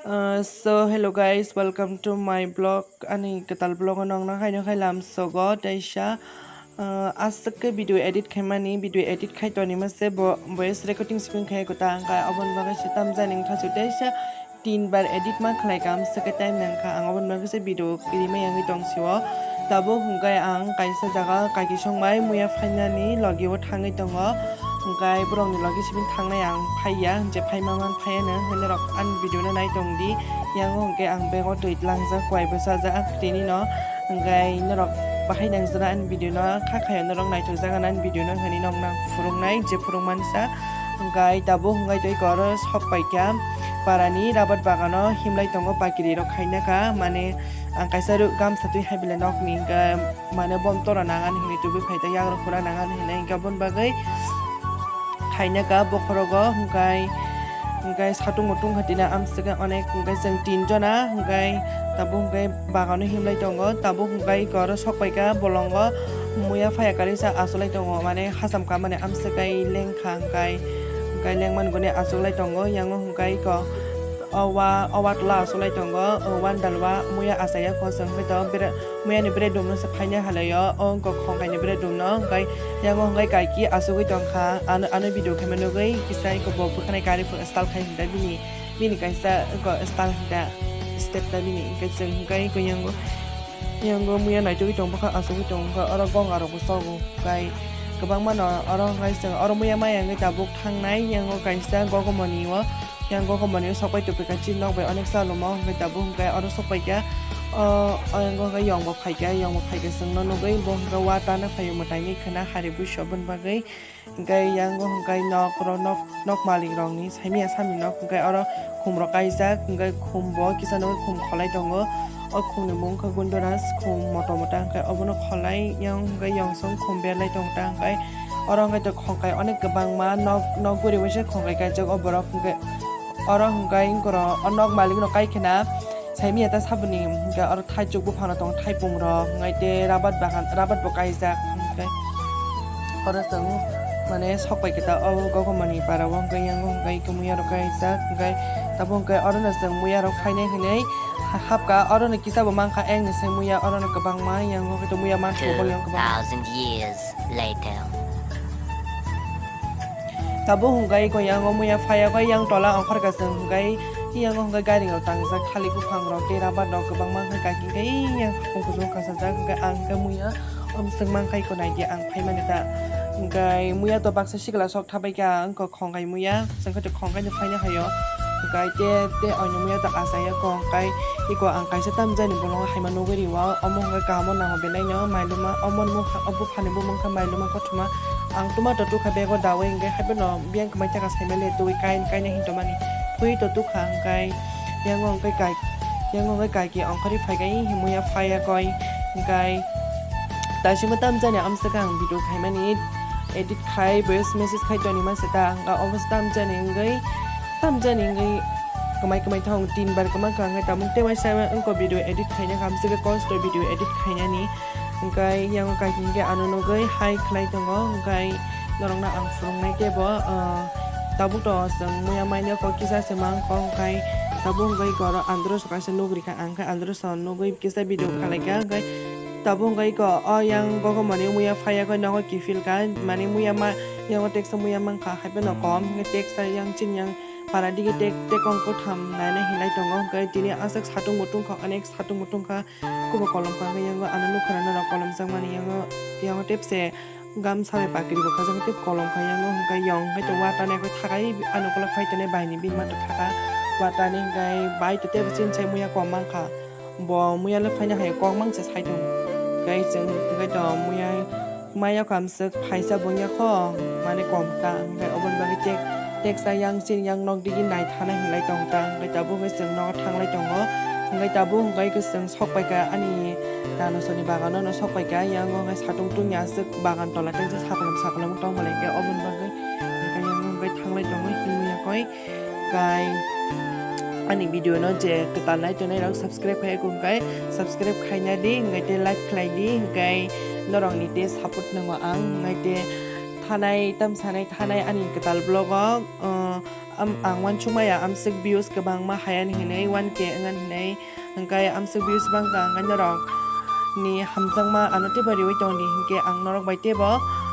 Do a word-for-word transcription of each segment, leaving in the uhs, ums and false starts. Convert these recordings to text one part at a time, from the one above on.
Uh, so hello guys, welcome to my blog. Ani kwtal blog o nokna khaino khai lam sogo teisa. Uh, aswk khe video edit khaimani, video edit khai toni ma se bo voice recording siping khai kota angka abon bagwi se tamjani wngkha su teisa. Tin bar edit ma khlai kam se khe time nangkha ang abon bagwi se video kiri ma yangwi tong sio. Tabuk hwnkhe ang kaisa jaga kaki songbai muya phainani logi o thangwi tongo. Hwnkhe borokni logi simi thangnai ang phaiya, je phaima man phaiya no, hwnwi norok ani video no nai tong di. Yango hwnkhe ang bego twi tlangjak, kwai bwsajak tini no. Hwnkhe norok bahai nangjana ani video no, kha khayo norok naithok jaga ani video no hwnwi nok nang phuruknai, je phuruk mansa. Hwnkhe tabuk hwnkhe twi koro sok paikha parani rabat bagano himlai tongo, pakiri rok khaina kha, mane ang kaisa ru-, gamsa twi hai belai nokni hwnkhe mane bom tora nangan hinwi tubui phai ta yagra khura nangan hinwi hwnkhe aboni bagwi khaina kha bokhorogo hwnkhe, hwnkhe satung mutung kha tini amswkhe onek hwnkhe chwng tin jona hwnkhe tabuk hwnkhe bagano himlai tongo tabuk hwnkhe eko oro sok paikha bolongo muya phaiya karisa asolai tongo mane hacham kha mane amswkhe lengkha hwnkhe, hwnkhe lengmani gune asolai tongo yango hwnkhe eko. O wa, o wa tola asolai tongo, o wandal wa muya asaya kho chwng hwnkhe to bere-, muya ni bredum no se phaina halaio, o wngkha khongkai ni bredum no, hwnkhe yango hwnkhe kaiki asugwi tongkha, ano, ano video khaima nugwi kisa eko bo bwkhanai kari phuru style khai hwnkhe bini, bini kaisa eko style hwnkhe step ta bini, hwnkhe chwng hwnkhe eko yango. Yango muya naitugwi tong bwkha asugwi tong wngkha oro gong arok bo sogo kai kwbangma no oro hwnkhe chwng oro muya maya wngwi tabuk thangnai yango kaisa gogomoni o yang gogomoni o sokpai tongphaikha chini nok bai onek chaluma hwnkhe tabuk hwnkhe oro sokpaikha o yango hwnkhe yong bo phaikha yong bo phaikha chwngno nugwi bo hwnkhe wa tana phaio mwtaini khwna hari buiso aboni bagwi. Hwnkhe yango hwnkhe nok ro nok, nok malik rokni saimya samni nok hwnkhe oro khum rok kaijak hwnkhe khum bo kisa nugwi khum kholai tongo. O khum ni mung khe Gunduraj khum moto mota hwnkhe obono kholai yang hwnkhe yongsong khum berlai tongo ta hwnkhe oro hwnkhe to khongkai onek kwbangma nok, nok guri waisa khongkai kaijak o borok hwnkhe oro hwnkhe oro o nok malik no kaikhena. Saimya ta saboni hwnkhe oro thaichuk buphang rok tongo, thaipung rok, hwnkhe tei rabat bagan, rabat bo kaijak, hwnkhe oro chwng mane sok pai khe ta o gogomani para o hwnkhe yango hwnkhe muya rok kaijak, hwnkhe tabuk hwnkhe oro no chwng muya rok phainai hinwi ha-, hapkha, oro no kisa bo mankha, eng ni sai muya oro no kwbangma yango hwnkhe muya mankha bolong kwbangma. Two thousand years later. Tabuk hwnkhe eko yango muya phaiya khe yang tola ongkhorkha chwng hwnkhe yango hwnkhe gari rok tangjak thalik buphang rok tei rabar rok kwbangma hwnkhe kaki hwnkhe yang hapung kuchung kasajak hwnkhe ang hwnkhe muya omswk mankha eko naidi ang phaimani ta hwnkhe muya to baksa sikla sok thabaikha wngkha khongkai muya chwngkhe to khongkai no phaina haio hwnkhe tei tei oino muya to achaiya kongkai. Eko ang kaisa tamjani bolongo haima nugwi rio, omo hwnkhe kaham o nango belai no, mailuma omo ni bupha, o buphani bumung khe mailuma kothoma. Ang tomato tukha bego dawi hwnkhe hapheno biyang kwmai taka saimali twi kain kaina hintomani. Phui to tukha hwnkhe yango hwnkhe kai, yango hwnkhe kaiki ongkhorwi phaikai himwi ya phaiya koi hwnkhe taisingbo tamjani amswkhe ang video khaimani edit khai voice message khai tonima se ta hwnkhe obo se tamjani wngwi tamjani wngwi kwmai kwmai thong tin bar kwma kwma wngkha tabuk tei waisa wngkha video edit khaina kha amswkhe kosto video edit khainani hwnkhe yango kaiki hwnkhe ano nugwi hai khlai tongo hwnkhe norokno ang phwrwngnai teibo tabuk to chwng muya maino kok kisa se mangkha hwnkhe tabuk hwnkhe oro andro kaisa nugri kha ang khe andro nugwi kisa video khalaikha hwnkhe tabuk hwnkhe eko o yang gogomani muya phaiya khe nogo kiphil kha mani muya ma yango teksa muya mankha haipheno kom hwnkhe teksa yang chini yang para digi tek tekong kotham naina hinlai tongo hwnkhe tini aswk satung bo tungkha onek satung bo tungkha kubui kolom kha hwnkhe yango ano nukha rok kolom jakmani yango yango tepse gamsa bai pakiri bo khajak tei kolom kha yango hwnkhe yong hwnkhe to watani khe thakai ano ukulok phai tonwi baini bini mata thaka watani hwnkhe bai to tebo chini sai muya kom mankha. Bo muya le phaina hai kok mang se sai tong. Hwnkhe chwng hwnkhe to muya maya kamswk phaisa bo ya kho mane kom ta hwnkhe oboni bagwi tek teksa yang chini yang nok digi nai thana hinlai tong ta hwnkhe tabuk hwnkhe chwng nogo thanglai tongo hwnkhe tabuk hwnkhe chwng sok paikha ani nanasoni bagano no sok paikha yango hwnkhe satung tungya aswk bagan tola tei sakholom sakholom tong balai hwnkhe oboni bagwi hwnkhe yango hwnkhe thanglai tongo himwi ya koi. Kai ani video no je kwtal nai tongnai rok subscribe khai kung kai subscribe khaina di hwnkhe tei like khlai di hwnkhe norok ni tei support nango ang hwnkhe tei Thanai tam sanai thanai ani kwtal vlog o, uh, am-, ang uansukmaya amswk views kwbangma hayani hinwi one K wngan hinwi, hwnkhe amswk views bangkha hwnkhe norok ni hamjakma ano teibo riwi tongdi, hinkhe ang norok bai teibo,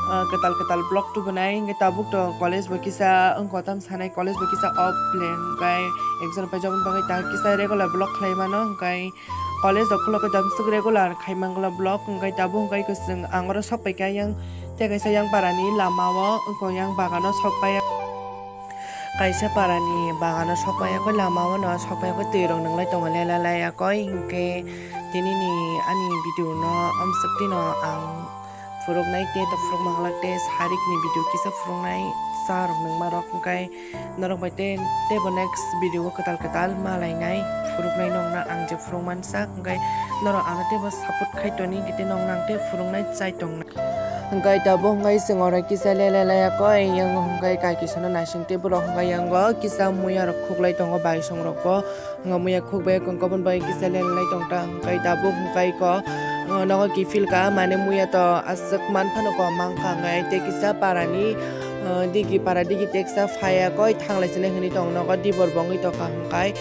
uh, kwtal kwtal vlog tubunai. Hinkhe tabuk to college bo kisa wngkha, tam sanai college bo kisa off le, hwnkhe exam paijak bagwi ta kisa regular vlog khlai mano, hwnkhe college rok khulokhe tamswk regular khai mangla vlog, hwnkhe tabuk hwnkhe chwng ang oro sok paikha yang tei kaisa yang parani lama o wngkha yang bagano sok pai. Kaisa parani bagano sok pai yakoi lama o no sok pai yakoi twi rok nwnglai tongo lela lai yakoi, hwnkhe tini ni ani video no amswk twi no ang phuruknai tei to phuruk manglak tei sarik ni video kisa phuruknai sa rok nungma rok, hwnkhe norok bai tei teibo next video o kwtal kwtal ma lainai phuruknai nokna ang je phuruk mansa, hwnkhe norok ano teibo support khai toni, hwnkhe tei nokna ang tei phuruknai chai tongnai. Hwnkhe tabuk hwnkhe chwng oro kisa lele laya koi, yang hwnkhe kaisa no naising tei borok hwnkhe yango kisa muya rok khuklai tongo baisong rok bo. Hwnka muya khuk bai kong kobon bai kisa lelai tong ta, hwnkhe tabuk hwnkhe ko, uh, nogo kiphil ka, mane muya to aswk man phano ko mang kha, hwnkhe tei kisa parani, uh, digi para digi teksa phaya koi thanglai sini hwnwi tong nogo dibor bo wngwi tong kha, hwnkhe,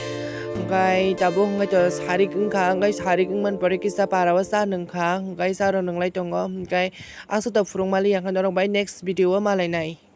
hwnkhe tabuk hwnkhe to sarik wngkha, hwnkhe sarik wngmani pore kisa para o cha nwng kha, hwnkhe cha rw nwnglai tongo, hwnkhe aswk to phwrwng mali ya khe norok bai next video o malai nai.